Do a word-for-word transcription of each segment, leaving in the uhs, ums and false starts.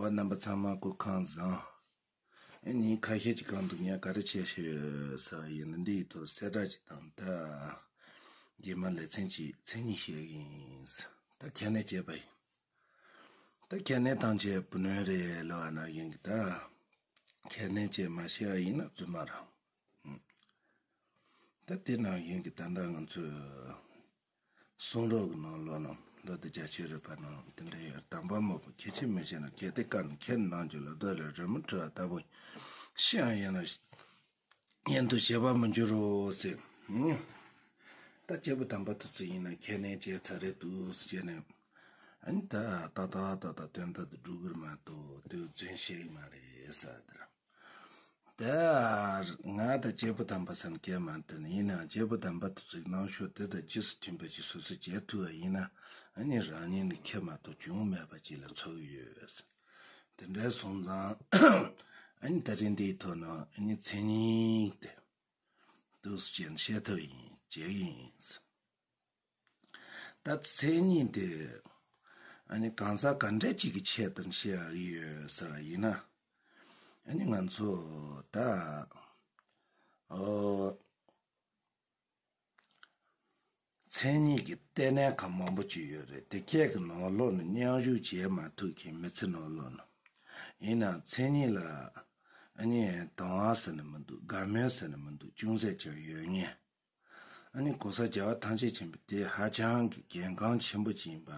པ་རྣམ་པ་ཚང་མ་སྐུ་ཁམས་བཟང་། ཨེ་ནི་ཁ་ཤས་ཀྱི་གང་འདུག་ཉག་ག་རེ་བྱས་ཤེས་ཡོད་ས་ཡིན་ན། འདི་ཡི་ཐོག་གསལ་བསྒྲགས་ཅིག་དང་ད། རྗེས་མ་ལེ་ཚན་གཅིག་མཚན་ཉིད་བཤད་ཀྱི་ཡིན། ད་ཁས་ལེན་བྱས་པ་ཡིན། ད་ཁས་ལེན་བཏང་བྱས་བུ་ནོན་རེད་ལོ་ཨ་ན་ཡིན་གི་ད། ཁས་ལེན་བྱས་མ་ཤེས་ཨ་ཡིན་ན་རྫུན་མ་རང་། ད་དེ་ནང་བཞིན་གྱི་ད་ལྟ་ང་ཚོས་གསུང་རོགས་ཀྱི་ནང་ལོགས་ནང་ལོ་དེ་རྒྱ་ཆེ་རུ་བར་ནང་དེ་འདྲ་ཡོད། དམ་པ་མོ་ཁྱེད་ཆེ་མི་ཤེས་ན་གལ་ཏེ་བཀའ་ནི་ཁྱེད་ནང་གི་ལོ་དོ་ལ་རི་མོ་བྲི་བ་ལྟ་བུ་ཤི་ཡང་ཡིན་ན་ཡིན་དུ་བྱེད་པ་མི་འགྱུར་རོ་ཟེར། ད་སྐྱེས་བུ་དམ་པ་དུ་ཚུད་ཡིན་ན་ཁས་ལེན་བྱས་ཚར་རེད་འདུག་ཟེར་ནས། ཨ་ནི་ད་ཏག་ཏག་ཏག་ཏག་དོན་དག་ཏུ་འགྲོ་གི་རེད་མ་གཏོགས་དེ་རྫུན་བཤད་ཀྱི་མ་རེད་ཟེར་དེ་ར། ད་ང་དང་སྐྱེས་བུ་དམ་པ་ཟེར་མཁན་མ་འདུག་ནི་ཡིན་ནའང་སྐྱེས་བུ་དམ་པ་དེ་ཚོའི་གནང་ཕྱོགས་དེ་དང་རྗེས་སུ་མཐུན་པ་ཞིག་སོ་སོས་བྱེད་ཐུབ་པ་ཡིན་ན་ཨ་ནི་རང་ཉིད་ནི་ཁེ་མ་གཏོགས་གྱོང་མེད་པ་ཅིག་ལ་ཚོར་གི་ཡོད། དེ་འདྲ་སོང་ཙང་ཨ་ནི་ད་རིང་འདིའི་ཐོག་ནས་ཨ་ནི་མཚན་ཉིད་དེ་འདུག་སེ་བྱས་ནས་བཤད་ཐུབ་ཡིན་བྱེད་ཀྱི་ཡིན། ད་མཚན་ཉིད་དེ་ཨ་ནི་གང་ཟག་ག་འདྲ་ཅིག་གི་ཆེད་དུ་བཤད་ཡོད་ཟེར་བ་ཡིན་ན། ཨ་ནི་ང་ཚོ་ད་ཨོ་མཚན་ཉིད་ཀྱི་ལྟེ་གནས་ཁག་མང་པོ་ཅིག་ཡོད་རེད། དེ་སྐད་ཀྱི་ནང་ལོགས་ནས་མཉམ་ཞུགས་བྱེད་མ་ཐུབ་མཁན་མི་ཚེ་ནང་ལོགས་ནས་ཡིན་ན་མཚན་ཉིད་ལ་ཨ་ནི་དང་བ་ཟེར་ནས་མི་འདུག་དགའ་མོས་ཟེར་ནས་མི་འདུག་ཅུང་ཟད་ཀྱང་ཡོད་ངེས། ཨ་ནི་༸གོང་ས་༸རྒྱལ་བ་ཐམས་ཅད་མཁྱེན་པ་དེ་ཧ་ཅང་གི་གལ་འགངས་ཆེན་པོ་ཅིག་ཡིན་པ།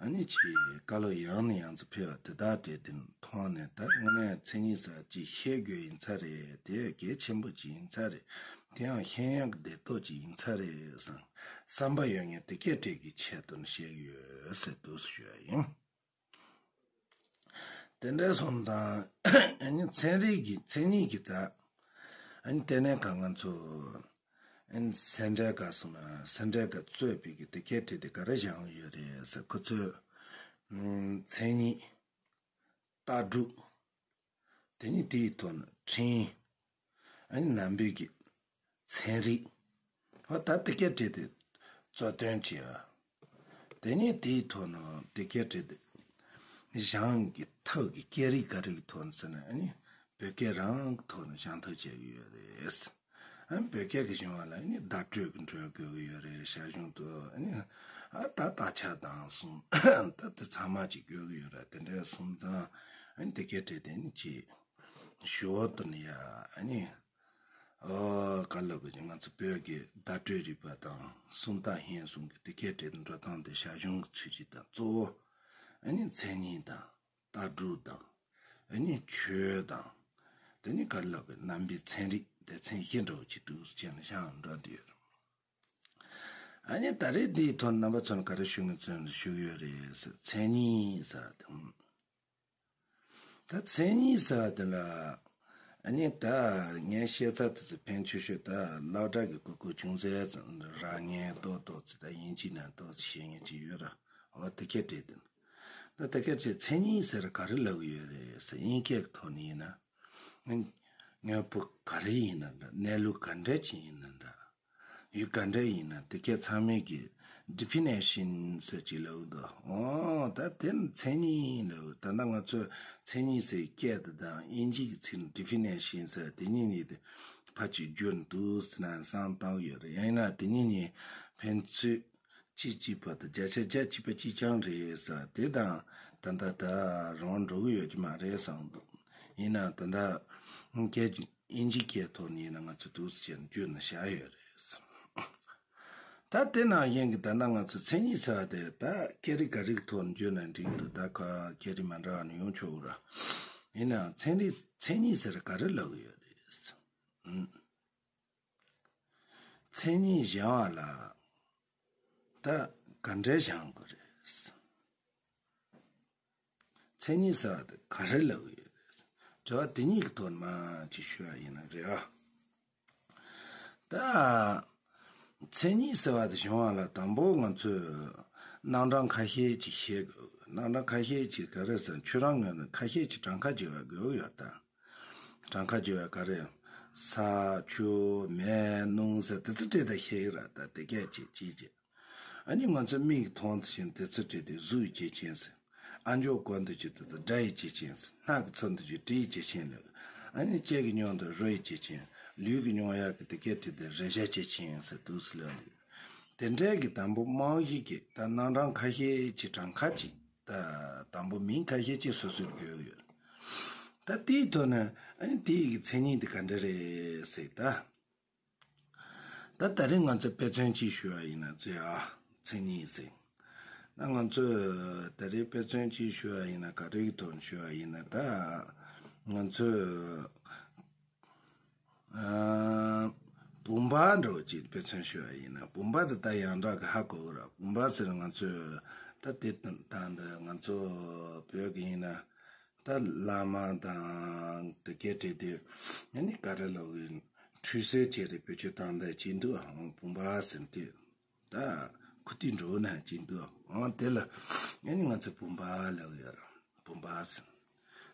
ཨ་ནི་ཆེས་བཀའ་སློབ་ཡང་ནས་ཡང་དུ་ཕེབས་པ་དེ་དག་དེ་དེ་མཐོང་ནས་ད་དངོས་གནས་མཚན་ཉིད་ཟེར་ཅིག་ཤེས་དགོས་ཡིན་ས་རེད། དེ་གལ་ཆེན་པོ་ཅིག་ཡིན་ས་རེད། དེ་ཡང་ཤེས་ཡོན་གྱི་བདེ་ཏོག་ཅིག་ཡིན་ས་རེད་བསམ་བསམ་པ་ཡོད་ངེས་དེ་སྐད་བྲིས་ཀྱི་ཆེད་དུ་བཤད་ཡོད་ཟེར་འདུག་ཞུ་ཡ་ཡིན། དེ་འདྲ་སོང་ཙང་ཨ་ནི་ཚན་རིག་གི་མཚན་ཉིད་ཀྱི་ད་ཨ་ནི་ལྟེ་གནས་ཁག་ང་ཚོ་ཨ་ནི་སེ་འབྲས་དགའ་སོང་ན་སེ་འབྲས་དགའ་གཙོས་པའི་གི་དེ་སྐད་བྲིས་དེ་ག་རེ་བཞག་ཡོད་རེད་ཟེར་ཁོ་ཚོས་མཚན་ཉིད། ལྟ་གྲུབ། དེ་ནི་དེའི་ཐོག་ནས་ཕྲན། ཨ་ནི་ནང་པའི་གི་ཚན་རིག་ཨ་ད་དེ་སྐད་བྲིས་ཏེ་གཙོ་དོན་བྱས་པ། དེ་ནི་དེའི་ཐོག་ནས་དེ་སྐད་བྲིས་ཏེ་གཞུང་གི་ཐོག་གི་སྐད་རིགས་ག་རེ་གི་ཐོག་ནས་ཟེར་ན་ཨ་ནི་བོད་སྐད་རང་གི་ཐོག་ནས་སྦྱང་ཐབས་བྱས་ཡོད་རེད། ཨ་ནི་བོད་སྐད་ཀྱི་གཞུང་བ་ལ་ཨ་ནི་བརྡ་སྤྲོད་ཀྱི་འགྲོས་དགོས་ཀྱི་ཡོད་རེད། ཞར་བྱུང་དུ་ཨ་ནི་ཨ་ད་དག་ཆ་དང་གསུང་ད་དེ་ཚང་མ་ཅིག་དགོས་ཀྱི་ཡོད་རེད། དེ་འདྲ་སོང་ཙང་ཨ་ནི་དེ་སྐད་བྲིས་ཏེ་ཨ་ནི་ཅིག་ཞུ་བ་དུ་ནི་ཡ་ཨ་ནི་ཨོ་ག་ལ་གི་ང་ཚོ་བོད་ཀྱི་བརྡ་སྤྲོད་རིག་པ་དང་སུམ་རྟགས་ཧན་གསུམ་གྱི་དེ་སྐད་བྲིས་ཏེ་འགྲོ་སྟངས་དེ་ཞར་བྱུང་གི་ཚུལ་གྱིས་དང་གཙོ་བོ་ཨ་ནི་མཚན་ཉིད་དང་། ལྟ་གྲུབ་དང་། ཨ་ནི་ཆོས་དང་། དེ་ནི་ག་རེ་ལབ་པའི་རྣམ་པའི་ཚན་རིག་དེ་མཚན་གཞི་འདྲ་བོ་ཅིག་འདུག་ཟེར་ནས་བཞག་འགྲོ་འདི་ཡོད། ཨ་ནི་ད་རེས་འདིའི་ཐོག་རྣམ་པ་ཚོར་ག་རེ་ཞུ་ངེས་ཚོན་ཞུ་ཡོད་རེད་ཟེར་མཚན་ཉིད་ཟེར་བ་དང་། ད་མཚན་ཉིད་ཟེར་བ་དེ་ལ་ཨ་ནི་ད་ངས་བཤད་ཚར་དུས་ཚོད་ཕན་ཆེ་ཤོས་ད་སློབ་གྲྭ་གི་གོ་སྐབས་ཅུང་ཟད་ཙམ་རག་ངེས་ཏོག་ཏོག་ཙི་ད་དབྱིན་ཇི་ནང་ཏོག་ཙི་ཤེས་ངེས་ཅིག་ཡོད་ར། འོ་དེ་སྐད་བྲིས་དེ། ད་དེ་སྐད་ཅེས་མཚན་ཉིད་ཟེར་ག་རེ་ལབ་ཀྱི་ཡོད་རེད་ཟེར་དབྱིན་སྐད་ཀྱི་ཐོག་ནས་ཡིན་ན། དངོས་པོ་ག་རེ་ཡིན་ན་འདྲ་གནས་ལུགས་ག་འདྲ་ཅིག་ཡིན་ན་འདྲ། ཡུལ་ག་འདྲ་ཡིན་ན་དེ་སྐད་ཚང་མས་ཀྱི་ཌི་ཕི་ནེ་ཤན་ཟེར་ཅིག་ལབ་འདུག་འོ་ད་དེ་ནི་མཚན་ཉིད་ལབ། ད་ལྟ་ང་ཚོས་མཚན་ཉིད་ཟེར་སྐད་དེ་དང་དབྱིན་ཇི་གི་ཚིག་ནི་ཌི་ཕི་ནེ་ཤན་ཟེར་དེ་གཉིས་གཉིས་དེ་ཕར་ཅིག་བསྒྱུར་འདུག་ཟེར་ན་བསམ་བཏང་ཡོད་རེད། ཡང་ན་དེ་གཉིས་གཉིས་ཕན་ཚུན། གཅིག་གཅིག་བར་དུ་བརྒྱ་ཆ་བརྒྱ་གཅིག་པ་གཅིག་རྐྱང་རེད་ཟེར་དེ་དང་ད་ལྟ་ད་རང་འགྲོ་གི་ཡོད་ཀྱི་མ་རེད་བསམ་འདུག་ཡིན་ནའང་ད་ལྟ་སྐད་དབྱིན་ཇི་སྐད་ཐོག་ནས་ཡིན་ན་ང་ཚོ་འདུག་སེ་བྱས་ནས་བསྒྱུར་ནས་བཞག་ཡོད་རེད། ད་དེ་ནང་བཞིན་གྱི་ད་ལྟ་ང་ཚོ་མཚན་ཉིད་ཟེར་བ་དེ་ད་སྐད་རིགས་ག་རིགས་ཐོག་ནས་བསྒྱུར་ན་འགྲིག་འདུག་ད་ཁ་སྐད་རིགས་མ་འདྲ་བ་ནས་ཡོང་ཆོག་གི་ར། ཡིན་ནའང་མཚན་རིགས་མཚན་ཉིད་ཟེར་ག་རེ་ལབ་ཀྱི་ཡོད་རེད། མཚན་ཉིད་སྦྱང་བ་ལ་ད་ག་འདྲས་སྦྱང་དགོས་རེད། མཚན་ཉིད་ཟེར་བ་དེ་ག་རེ་ལབ་ཀྱི་ཡོད་རེད། དྲི་བ་དེ་གཉིས་ཀྱི་ཐོག་ནས་མར་ཅིག་ཞུ་ཡ་ཡིན་ན་རེད་ཨ། ད་མཚན་ཉིད་ཟེར་བ་དེ་སྦྱང་བ་ལ་དང་པོ་ང་ཚོས་རྣམ་གྲངས་ཁ་ཤས་ཅིག་ཤེས་དགོས། རྣམ་གྲངས་ཁ་ཤས་ཅིག་ག་རེ་ཟེར་ཁྱོད་རང་ངོས་ནས་ཁ་ཤས་ཅིག་གྲངས་ཀ་བརྗོད་ཡ་དགོས་ཡོད་ད། གྲངས་ཀ་བརྗོད་ཡ་ག་རེ། ས། ཆུ། མེ། རླུང་ཟེར་དེ་ཚོ་སྤྲད་ད་ཤེས་ཀྱི་ར་ད་དེ་སྐད་ཅིག་ཅིག་ཅིག་ཨ་ནི་ང་ཚོ་མིག་མཐོང་དེ་བཞིན་དེ་ཚོ་སྤྲད་དེ་གཟུགས་ཀྱི་སྐྱེ་མཆེད་ཟེར། ཨ་མཆོག་གོ་འདུག་ཅིག་ཏུ་དུ་སྒྲ་ཡི་བཅུད་ཅན་ཟེར། སྣ་གི་ཚོ་འདུག་ཅིག་དྲི་ཡི་བཅུད་ཅན་ལབ། ཨ་ནི་ལྕེ་གི་མྱོང་འདུག་རོ་ཡི་བཅུད་ཅན། ལུས་ཀྱི་མྱོང་ཡག་གི་དེ་སྐད་དྲི་དེ་རེག་བྱའི་བཅུད་ཅན་ཟེར་འདུག་ཟེར་ལབ་འདུག་དེ་འདྲའི་གི་དང་པོ་རྨང་གཞི་གི་ད་རྣམ་གྲངས་ཁ་ཤས་ཅིག་གྲངས་ཁ་ཅིག་ད་དང་པོ་མིང་ཁ་ཤས་ཅིག་སོ་སོར་གྱེས་ཡོད། ད་དེའི་ཐོག་ནས་ཨ་ནི་དེའི་གི་མཚན་ཉིད་དེ་ག་འདྲ་རེད་ཟེར་ད། ད་ད་རེས་ང་ཚོས་དཔེ་མཚོན་གཅིག་ཞུ་བ་ཡིན་ན་ཚེ་ཨ་མཚན་ཉིད་ཟེར། ད་ང་ཚོས་ད་རེས་དཔེ་མཚོན་གཅིག་ཞུ་བ་ཡིན་ན་ག་རེ་གི་ཐོག་ནས་ཞུ་བ་ཡིན་ན་ད་ང་ཚོས་ཨ་བུམ་པ་འདྲ་བོ་ཅིག་དཔེ་མཚོན་ཞུ་བ་ཡིན་ན་བུམ་པ་དེ་ད་ཡང་དག་གི་ཧ་གོ་གི་ར། བུམ་པ་ཟེར་ང་ཚོས་ད་དེ་དང་ད་ང་ཚོ་བོད་ཀྱི་ཡིན་ན། ད་བླ་མ་དང་དེ་སྐད་བྲིས་དུས་ཨ་ནི་ག་རེ་ལབ་གི་ཁྲུས་གསོལ་བྱས་རེད། བེད་སྤྱོད་བཏང་ད་ཅི་འདུག་ཨང་བུམ་པ་ཟེར་དུས་ད་ཁུ་ཏི་འགྲོ་ན་ཅི་འདུག་ཨང་དེ་ལ་ཨ་ནི་ང་ཚོ་བུམ་པ་ལབ་ཡོད་ར། བུམ་པ་ཟེར།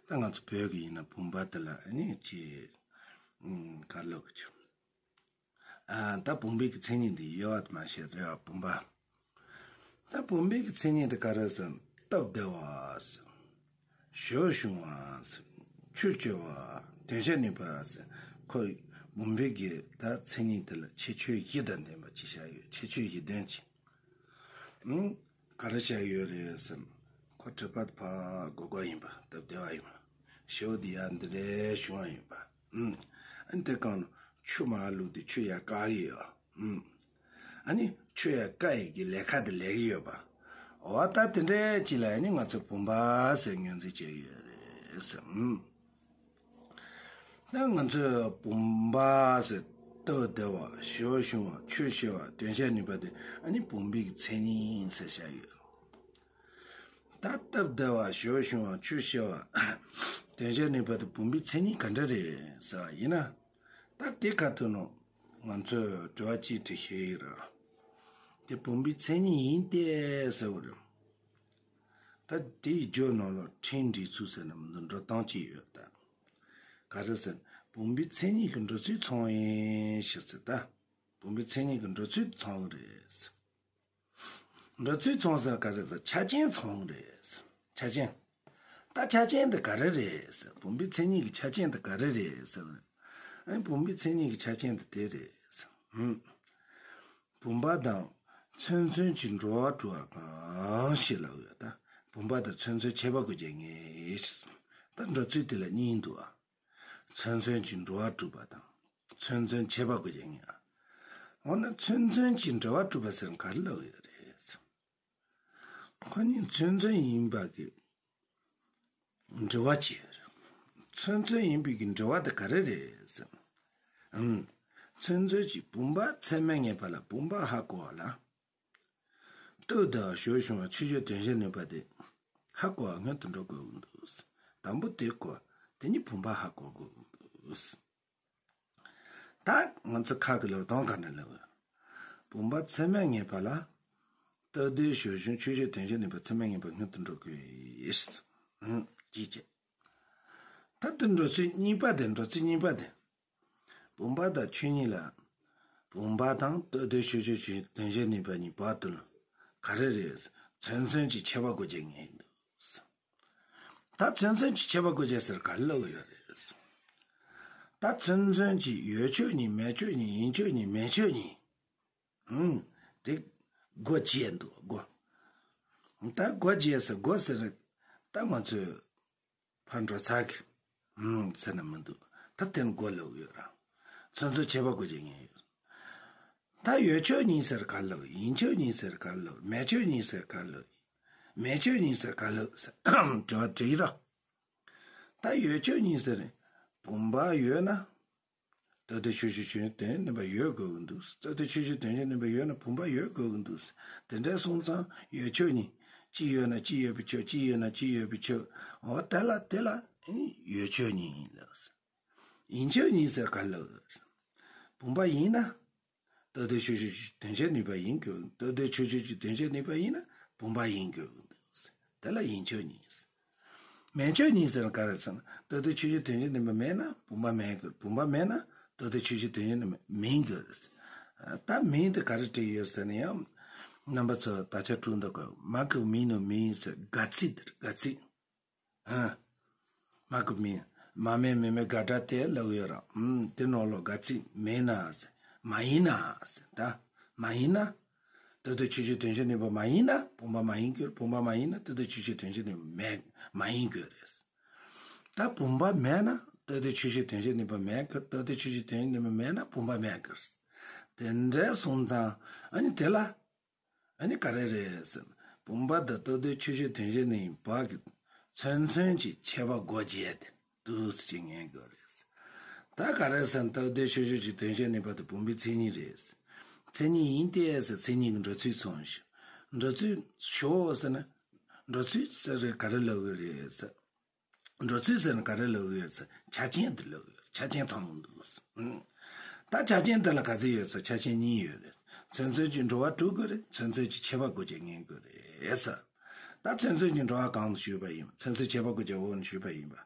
ད་ང་ཚོ་བོད་ཀྱི་ཡིན་ན་བུམ་པ་དེ་ལ་ཨ་ནི་ཅི་ག་རེ་ལབ་གི་ཆུ། ཨ་ད་བུམ་པའི་གི་མཚན་ཉིད་འདི་ཡོད་མ་ཤེས་རེད་བ་བུམ་པ། ད་བུམ་པའི་གི་མཚན་ཉིད་འདི་ག་རེ་ཟེར། སྟབས་བདེ་བ་ཟེར། ཞོ་ཞུང་བ་ཟེར། ཆུ་སྐྱོ་བ། དོན་བྱེད་ནུས་པ་ཟེར། ཁོ་བུམ་པའི་གི་ད་མཚན་ཉིད་འདི་ལ་ཁྱད་ཆོས་བཞི་དང་ལྡན་པ་ཅིག་བཞག་ཡོད། ཁྱད་ཆོས་བཞི་ལྡན་ཅིག་ཨང་། ག་རེ་བྱས་ཡོད་རེད་ཟེར་ན། ཁོ་གྲིབ་པ་ཕར་སྒོར་སྒོར་ཡིན་པ་སྟབས་བདེ་བ་ཡིན་པ། ཞོ་འདི་ཡར་འདི་འདྲའི་བྱུང་བ་ཡིན་པ། ཨང་། ཨ་ནི་དེ་གང་ལ་ཆུ་མར་བླུགས་ཏེ་ཆུ་ཡར་བཀག་གི་ཡོད། ཨང་། ཨ་ནི་ཆུ་ཡར་བཀག་ཡི་གི་ལས་ཀ་དེ་ལས་ཀྱི་ཡོད་པ། འོ་ད་དེ་འདྲའི་ཅིག་ལ་ཨ་ནི་ང་ཚོ་བུམ་པ་ཟེར་ངོས་འཛིན་བྱས་ཡོད་རེད་ཟེར། ཨང་། ད་ང་ཚོས་བུམ་པ་ཟེར་སྟབས་བདེ་བ་ཞོ་ཞུང་བ་ཆུ་སྐྱོ་བ་དོན་བྱེད་ནུས་པ་དེ་ཨ་ནི་བུམ་པའི་གི་མཚན་ཉིད་ཟེར་བཞག་ཡོད། ད་སྟབས་བདེ་བ་ཞོ་ཞུང་བ་ཆུ་སྐྱོ་བ་དོན་བྱེད་ནུས་པ་དེ་བུམ་པའི་མཚན་ཉིད་ག་འདྲ་རེད་ཟེར་བ་ཡིན་ན། ད་དེ་ཁ་ཐུག་ནོ་ང་ཚོས་དྲི་བ་གཅིག་དྲི་ཤེས་ཡིན་ར། དེ་བུམ་པའི་མཚན་ཉིད་ཡིན་ཏེ་ཟེར་བ་རེད། ད་དེའི་རྒྱུ་ནང་ལ་ཕྲན་འགྲེལ་ཚུལ་ཟེར་ན་མི་འདུག་འགྲོ་སྟངས་གཅིག་ཡོད་ད། ག་རེ་ཟེར་ན་བུམ་པའི་མཚན་ཉིད་ཀྱི་འགྲོ་ཚུལ་ཚང་ཡིན་ཞེས་ཟེར་ད། བུམ་པའི་མཚན་ཉིད་ཀྱི་འགྲོ་ཚུལ་ཚང་རེད། འགྲོ་ཚུལ་ཚང་ཟེར་ག་རེ་ཟེར་ཆ་རྐྱེན་ཚང་རེད། ཆ་རྐྱེན། ད་ཆ་རྐྱེན་དེ་ག་རེ་རེད་ཟེར། བུམ་པའི་མཚན་ཉིད་ཀྱི་ཆ་རྐྱེན་དེ་ག་རེ་རེད་ཟེར། ཨ་ནི་བུམ་པའི་མཚན་ཉིད་ཀྱི་ཆ་རྐྱེན་དེ་དེ་རེད་ཟེར། ཧུམ། བུམ་པ་དང་མཚོན་མཚོན་གྱི་འགྲོ་བ་གྲུབ་པ་གང་ཞེས་ལབ་ཡོད་ད། བུམ་པ་དང་མཚོན་མཚོན་ཁྱད་པར་དགོས་ཀྱི་ངེས། ད་འགྲོ་ཚུལ་དེ་ལ་གཉིས་འདུག་ཨ། མཚོན་མཚོན་གྱི་འགྲོ་བ་གྲུབ་པ་དང་། མཚོན་མཚོན་ཁྱད་པར་དགོས་ཀྱི་ངེས་ཨ། འོ་ན་མཚོན་མཚོན་གྱི་འགྲོ་བ་གྲུབ་པ་ཟེར་ག་རེ་ལབ་ཡོད་རེད། ཁོ་གཉིས་མཚོན་མཚོན་ཡིན་པ་གི་འབྲེལ་བ་ཅི་ཡོད་རེད། མཚོན་མཚོན་ཡིན་པའི་གི་འབྲེལ་བ་དེ་ག་རེ་རེད་ཟེར་ན། ཨང་། མཚོན་མཚོན་གྱི་བུམ་པ་ཚད་མས་ངེས་པ་ལ་བུམ་པ་ཧ་གོ་བ་ལ། སྟབས་བདེ་བ་ཞོ་ཞུང་བ་ཆུ་སྐྱོ་དོན་བྱེད་ནུས་པ་དེ་ཧ་གོ་བ་སྔོན་དུ་འགྲོ་དགོས་ཀྱི་འདུག་དང་པོ་དེ་གོ། དེ་ནི་བུམ་པ་ཧ་གོ་དགོས་ཀྱི་འདུག་ད་ང་ཚོ་ཁ་གི་ལོ་དོན་ག་འདྲ་ལབ། བུམ་པ་ཚད་མས་ངེས་པ་ལ། སྟབས་བདེ་ཞོ་ཞུང་ཆུ་སྐྱོ་དོན་བྱེད་ནུས་པ་ཚད་མས་ངེས་པ་སྔོན་དུ་འགྲོ་དགོས་ཡིན། ཅི་བྱེད། ད་དེ་འགྲོ་ཚུལ་གཉིས་པ་དེ་འགྲོ་ཚུལ་གཉིས་པ་དེ། བུམ་པ་དང་ཆོས་ཉིད་ལ། བུམ་པ་དང་སྟབས་བདེ་ཞོ་ཞུང་ཆུ་སྐྱོ་དོན་བྱེད་ནུས་པ་གཉིས་བར་དུ་ལ། ག་རེ་རེད། མཚོན་མཚོན་གྱི་ཁྱད་པར་དགོས་ཀྱི་ངེས་འདུག་ད་མཚོན་མཚོན་གྱི་ཁྱད་པར་དགོས་ཀྱི་ཟེར་ག་རེ་ལབ་ཡོད་རེད། ད་མཚོན་མཚོན་གྱི་ཡོད་ཆོས་ཉིད་མེད་ཆོས་ཉིད་ཡིན་ཆོས་ཉིད་མིན་ཆོས་ཉིད། ཧུམ། དེ་སྒོ་འབྱེད་འདུག་སྒོ། ད་སྒོ་འབྱེད་ཟེར་སྒོ་ཟེར། ད་ང་ཚོས་ཕར་འགྲོ་ཚར་གི། ཧུམ་ཟེར་ན་མི་འདུག་ད་དེ་ནི་སྒོ་ལབ་ཡོད་ར། མཚོན་མཚོན་ཁྱད་པར་དགོས་ཀྱི་ངེས་ཡོད། ད་ཡོད་ཆོས་ཉིད་ཟེར་ག་ལབ། ཡིན་ཆོས་ཉིད་ཟེར་ག་ལབ། མེད་ཆོས་ཉིད་ཟེར་ག་ལབ། མེད་ཆོས་ཉིད་ཟེར་ག་ལབ་ཟེར་དྲི་བ་དྲིས་ར། ད་ཡོད་ཆོས་ཉིད་ཟེར། བུམ་པ་ཡོད་ན། སྟབས་བདེ་ཆོས་ཅན་ཆོས་ཅན་དོན་བྱེད་ནུས་པ་ཡོད་དགོས་ཀྱི་འདུག་སྟབས་བདེ་ཆོས་ཅན་དོན་བྱེད་ནུས་པ་ཡོད་ན་བུམ་པ་ཡོད་དགོས་ཀྱི་འདུག་དེ་འདྲ་སོང་ཙང་ཡོད་ཆོས་ཉིད། གཅིག་ཡོད་ན་གཅིག་ཡོད་པའི་ཆོས། གཅིག་ཡོད་ན་གཅིག་ཡོད་པའི་ཆོས། འོ་དེ་ལ་དེ་ལ་ཡོད་ཆོས་ཉིད་ལབ། ཡིན་ཆོས་ཉིད་ཟེར་ག་ལབ། བུམ་པ་ཡིན་ན། སྟབས་བདེ་ཆོས་ཅན་དོན་བྱེད་ནུས་པ་ཡིན་དགོས། སྟབས་བདེ་ཆོས་ཅན་དོན་བྱེད་ནུས་པ་ཡིན་ན་བུམ་པ་ཡིན་དགོས་ཀྱི་འདུག་དེ་ལ་ཡིན་ཆོས་ཉིད། མེད་ཆོས་ཉིད་ཟེར་ན་ག་རེ་ཟེར་ན། སྟབས་བདེ་ཆོས་ཅན་དོན་བྱེད་ནུས་པ་མེད་ན་བུམ་པ་མེད་དགོས། བུམ་པ་མེད་ན་སྟབས་བདེ་ཆོས་ཅན་དོན་བྱེད་ནུས་པ་མིན་དགོས། ད་མིན་དེ་ག་རེ་བྲིས་ཡོད་ཟེར་ན་ཡང་། རྣམ་པ་ཚོ་ད་ཆ་དྲུག་འདུག་གོ་མ་གི་མིང་ནོ་མིང་ཟེར་དགའ་ཚིག་དེར་དགའ་ཚིག་ཨ། མ་གི་མིང་མ་མེ་མེ་མེ་དགའ་སྒྲ་དེ་ལབ་ཡོད་ར། ཨུམ་དེ་ནོ་ལོ་དགའ་ཚིག་མེད་ན་ཟེར་མ་ཡིན་ན་ཟེར་ད་མ་ཡིན་ན། ད་ལྟ་ཆོས་ཅན་དོན་བྱེད་ནུས་པ་མ་ཡིན་ན་བུམ་པ་མ་ཡིན་གྱུར། བུམ་པ་མ་ཡིན་ན་ད་ལྟ་ཆོས་ཅན་དོན་བྱེད་ནུས་པ་མེད་མ་ཡིན་གྱུར་རེད། ད་བུམ་པ་མེད་ན་ད་ལྟ་ཆོས་ཅན་དོན་བྱེད་ནུས་པ་མེད་གྱུར། ད་ལྟ་ཆོས་ཅན་དོན་བྱེད་ནུས་པ་མེད་ན་བུམ་པ་མེད་གྱུར། དེ་འདྲ་སོང་ཙང་ཨ་ནི་དེ་ལ་ཨ་ནི་ག་རེ་རེད་ཟེར་ན། བུམ་པ་དང་ལྟོ་ལྡིར་ཆོས་ཅན་དོན་བྱེད་ནུས་པ་གི་མཚན་མཚོན་གྱི་ཁྱད་པར་སྒོ་འབྱེད་དེ་འདུག་སེ་ཅིག་ངེས་དགོས་རེད། ད་ག་རེ་ཟེར་ན་ལྟོ་ལྡིར་ཆོས་ཅན་དོན་བྱེད་ནུས་པ་དེ་བུམ་པའི་མཚན་ཉིད་རེད། མཚན་ཉིད་ཡིན་ཏེ་ཟེར་མཚན་ཉིད་ཀྱི་འགྲོ་ཚུལ་མཚོན་ཞིང་། འགྲོ་ཚུལ་ཞོག་ཟེར་ན། འགྲོ་ཚུལ་ཟེར་རེད་ག་རེ་ལབ་དགོས་རེད་ཟེར། འགྲོ་ཚུལ་ཟེར་ན་ག་རེ་ལབ་ཡོད་ཟེར་ཆ་རྐྱེན་དེ་ལབ་ཡོད། ཆ་རྐྱེན་ཚང་མ་འདུག་ཨུམ། ད་ཆ་རྐྱེན་དེ་ལ་ག་ཚོད་ཡོད་ཟེར་ཆ་རྐྱེན་གཉིས་ཡོད་རེད། མཚན་མཚོན་གྱི་འགྲོ་བ་དྲུག་དགོས་རེད། མཚན་མཚོན་གྱི་ཁྱད་པར་སྒོ་འབྱེད་ངེས་དགོས་རེད་ཟེར། ད་མཚན་མཚོན་གྱི་འགྲོ་བ་གང་དུ་ཞུས་པ་ཡིན། མཚན་མཚོན་ཁྱད་པར་སྒོ་འབྱེད་འོག་ནས་ཞུས་པ་ཡིན་པ།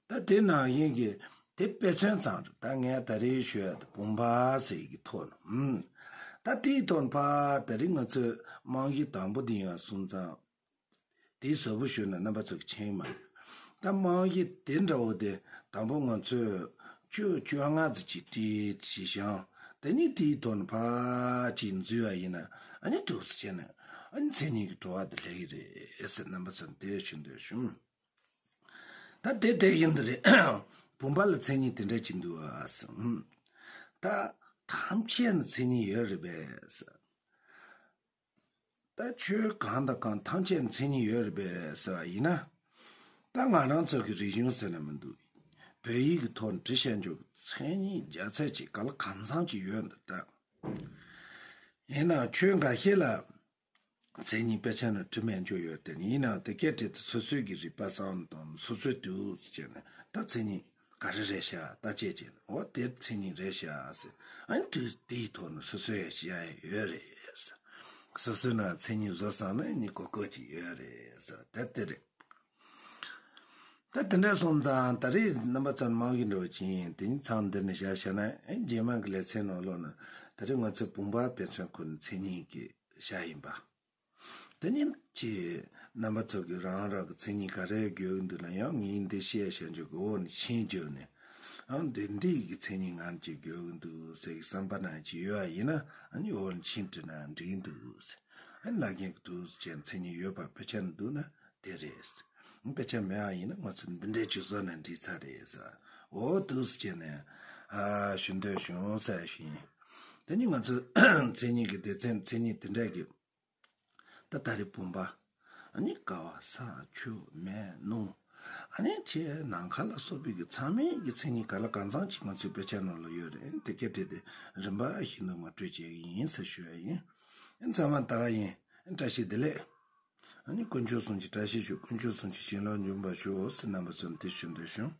ད་དེ་ནང་བཞིན་གྱི་དེ་དཔེ་མཚོན་ཙམ་རེད། ད་ངས་ད་རེས་ཞུ་ཡ་དེ་བུམ་པ་ཟེར་གྱི་ཐོག་ནས་ཨུམ། ད་དེའི་ཐོག་ནས་ཕ་ད་རེས་ང་ཚོས་རྨང་གཞི་དང་པོ་དེ་ཡིན་པ་སོང་ཙང་། དེའི་ཟབ་པོ་ཞུས་ན་རྣམ་པ་ཚོ་གི་མཁྱེན་གྱི་མ་རེད། ད་རྨང་གཞི་དེ་འདྲ་བོ་དེ་དང་པོ་ང་ཚོས་བཅུ་བཅོ་ལྔ་ཙམ་ཅིག་བྲིས་བྱས་བཞག་དེ་ནས་དེའི་ཐོག་ནས་ཕར་ཅིག་འཛུལ་བ་ཡིན་ན་ཨ་ནི་འདུག་སེ་བྱས་ན་ཨ་ནི་མཚན་ཉིད་ཀྱི་གྲོལ་བ་དེ་སླེབས་ཀྱི་རེད་ཟེར་རྣམ་པ་ཚོར་འདི་ཞུ་འདོད་བྱུང་། ད་དེ་དེ་ཡིན་དུ་རེད། བུམ་པ་ལ་མཚན་ཉིད་དེ་འདྲ་ཅིག་འདུག་ཨ་ཟེར། ད་ཐམས་ཅད་ལ་མཚན་ཉིད་ཡོད་རེད་པས་ཟེར། ད་ཆོས་གང་དང་གང་ཐམས་ཅད་མཚན་ཉིད་ཡོད་རེད་པས་ཟེར་བ་ཡིན་ན། ད་ང་རང་ཚོ་གི་རིག་གཞུང་ཟེར་ན་མི་འདུག་བོད་ཡིག་གི་ཐོག་ནས་བྲིས་བཞག་འཇོག་གི་མཚན་ཉིད་བརྒྱ་ཚད་ཅིག་ག་ལ་གང་འཚམ་ཅིག་ཡོད་འདུག་ད་ཡིན་ནའང་ཆོས་འགའ་ཤས་ལ་མཚན་ཉིད་དཔེ་ཆ་ནང་བྲིས་མེད་འཇོག་ཡོད་དེ། ཡིན་ནའང་དེ་སྐད་བྲིས་ཏེ་སོ་སོའི་གི་རིག་པ་བསམ་བློ་གཏོང་སོ་སོའི་དུས་བྱས་ནས་ད་མཚན་ཉིད་ག་རེ་རེད་ཤག་ད་དཔྱད་བྱས་ནས་འོ་དེ་མཚན་ཉིད་རེད་ཤག་ཟེར། ཨ་ནི་དུས་དེའི་ཐོག་ནས་སོ་སོའི་ཡ་ཤེས་ཡ་ཡོད་རེད་ཟེར། སོ་སོའི་ནང་མཚན་ཉིད་བཟོ་བསམ་ན་ནི་གོ་སྐབས་ཅིག་ཡོད་རེད་ཟེར་དེ་དེ་རེད། ད་དེ་འདྲ་སོང་ཙང་ད་རེས་རྣམ་པ་ཚོར་རྨང་གཞི་འདྲ་བོ་ཅིག་ཡིན་དེ་ནི་མཚམས་འདི་ནས་བཞག་བྱས་ན་ཨེ་རྗེས་མ་གི་ལེ་ཚན་ནང་ལོགས་ན་ད་རེས་ང་ཚོས་བུམ་པ་དཔེ་མཚོན་ཁུར་ནས་མཚན་ཉིད་ཀྱི་བཞག་ཡིན་པ། དེ་ཉིན་གྱི་རྣམ་པ་ཚོ་གི་རང་རང་གི་མཚན་ཉིད་ག་རེ་དགོས་ཀྱི་འདུག་ན་ཡང་ངས་འདི་བཤད་བྱ་འཇུག་གི་འོག་ནས་ཕྱིན་བརྗོད་ནས་ཨང་འདི་འདི་ཡི་གི་མཚན་ཉིད་ང་ཅིག་དགོས་ཀྱི་འདུག་ཟེར་གྱི་བསམ་པ་ན་ཅིག་ཡོད་པ་ཡིན་ན་ཨ་ནི་འོག་ནས་ཕྱིན་དྲིས་ན་འགྲིག་གི་འདུག་ཟེར། ཨ་ནི་ལ་རྒན་གྱི་འདུག་ཟེར་མཚན་ཉིད་ཡོད་པ་དཔེ་ཆ་ནས་འདུག་ན་དེ་རེད། དཔེ་ཆ་མེད་པ་ཡིན་ན་ང་ཚོ་འདི་འདྲའི་ཅིག་བཟོ་ནས་འགྲིག་ཚར་རེད་ཟེར། འོ་འདུག་ཟེར་བྱས་ནས་ཨ་ཞུ་འདོད་བྱུང་ཟེར་ཞུ་ཡིན། དེ་ནི་ང་ཚོ་མཚན་ཉིད་ཀྱི་སྡེ་ཚན་མཚན་ཉིད་དེ་འདྲ་གི་ད་ད་རེས་བུམ་པ། ཨ་ནི་ཀ་བ་ས་ཆུ་མེ་རླུང་། ཨ་ནི་ཆེ་ནམ་མཁའ་ལ་སོགས་པའི་གི་ཚང་མའི་གི་མཚན་ཉིད་ག་ལ་གང་འཚམ་ཅིག་ང་ཚོའི་དཔེ་ཆ་ནང་ལ་ཡོད་རེད། དེ་སྐད་བྲིས་ཏེ་རིམ་པ་བཞིན་དུ་ངོ་སྤྲོད་བྱེད་ཀྱི་ཡིན་ཟེར་ཞུ་ཡ་ཡིན། ཨ་ཚང་མ་ད་ག་ཡིན། བཀྲ་ཤིས་བདེ་ལེགས། ཨ་ནི་དཀོན་མཆོག་གསུམ་གྱི་བཀྲ་ཤིས་ཤོག་དཀོན་མཆོག་གསུམ་གྱི་བྱིན་རླབས་འབྱུང་བར་ཤོག་ཟེར་རྣམ་པ་ཚོར་དེ་ཞུ་འདོད་བྱུང་།